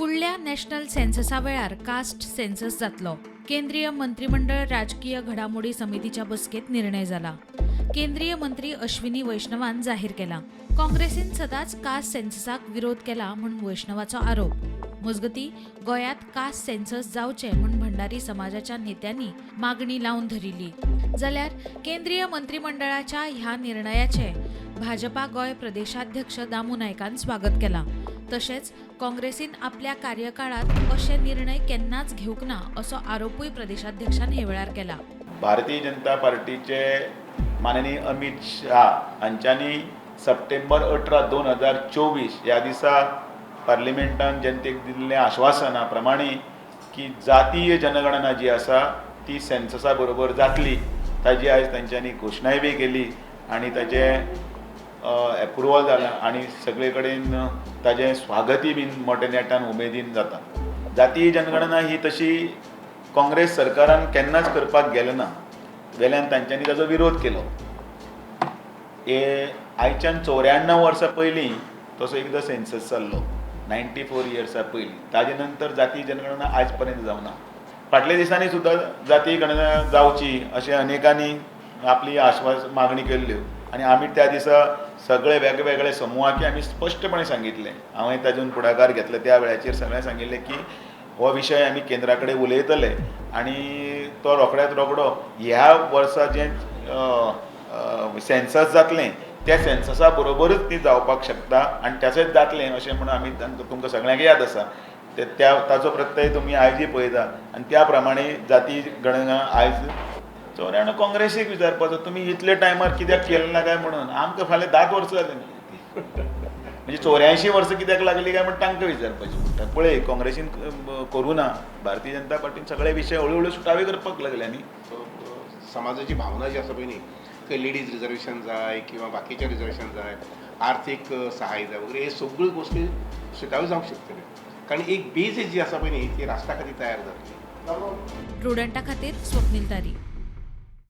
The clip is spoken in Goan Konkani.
फुडल्या नॅशनल सेन्ससा वेळार कास्ट सेन्सस जातलो. केंद्रीय मंत्रिमंडळ राजकीय घडामोडी समितीच्या बसकेत निर्णय जाला. केंद्रीय मंत्री अश्विनी वैष्णवान जाहीर केला. काँग्रेसीन सदांच कास्ट सेन्ससाक विरोध केला म्हूण वैष्णवाचो आरोप. मजगती, गोंयांत कास्ट सेन्सस जावचें म्हूण भंडारी समाजाच्या नेत्यांनी मागणी लावन धरिल्ली. जाल्यार केंद्रीय मंत्रिमंडळाच्या ह्या निर्णयाचें भाजपा गोंय प्रदेशाध्यक्ष दामू नायकान स्वागत केलां. तशेंच काँग्रेसीन आपल्या कार्यकाळांत अशे निर्णय केन्नाच घेवंक ना असो आरोपूय प्रदेशाध्यक्षान हे वेळार केला. भारतीय जनता पार्टीचे माननीय अमित शाह हांच्यांनी सप्टेंबर 18 2024 ह्या दिसा पार्लिमेंटान जनतेक दिल्ल्या आश्वासना प्रमाणे की जातीय जनगणना जी आसा ती सेन्ससा बरोबर जातली, ताजी आयज तांच्यांनी घोशणाय बी केली आनी ताजें एप्रुवल जालां आनी सगळे कडेन ताजें स्वागतूय बीन मोठ्या नेटान उमेदीन जाता. जातीय जनगणना ही तशी काँग्रेस सरकारान केन्नाच करपाक गेलें ना. वेल्यान तांच्यांनी ताजो विरोध केलो. हे आयच्यान 94 वर्सां पयलीं तसो एकदां सेन्सस जाल्लो, 94 इयर्सां पयलीं. ताजे नंतर जातीय जनगणना आयज पर्यंत जावना. फाटल्या दिसांनी सुद्दां जातीय गणना जावची अशें अनेकांनी आपली आश्वास मागणी केल्ल्यो आनी आमी त्या दिसा सगळे वेगवेगळे समुहाक आमी स्पश्टपणे सांगितलें. हांवें तातूंत फुडाकार घेतलो. त्या वेळाचेर सगळ्यांक सांगिल्लें की हो विशय आमी केंद्रा कडेन उलयतले आनी तो रोखड्यात रोखडो ह्या वर्सा जें सेन्सस जातलें त्या सेन्ससा बरोबरूच ती जावपाक शकता आनी तशेंच जातलें अशें म्हणून आमी तांकां, तुमकां सगळ्यांक याद आसा ते त्या ताचो प्रत्यय तुमी आयजूय पळयता आनी त्या प्रमाणे जाती गणना आयज. 94 काँग्रेसीक विचारपाचो, तुमी इतले टायमार कित्याक केलें ना काय म्हणून. आमकां फाल्यां 10 वर्सां जालीं, म्हणजे 84 वर्सां कित्याक लागली काय म्हण तांकां विचारपाचें पडटा. पळय, काँग्रेसीन करूं ना, भारतीय जनता पार्टीन सगळे विशय हळू हळू सुटावे करपाक लागले न्ही. समाजाची भावना जी आसा पळय न्ही, की लेडीज रिजर्वेशन जाय किंवा बाकीचें रिजर्वेशन जाय, आर्थीक सहाय्य जाय वगैरे, हे सगळ्यो गोश्टी सुटाव्यो जावंक शकतल्यो, कारण एक बेजीस जी आसा पळय न्ही, ती राष्ट्रा खातीर तयार जातली. प्रुडंटा खातीर स्वप्नील तारी.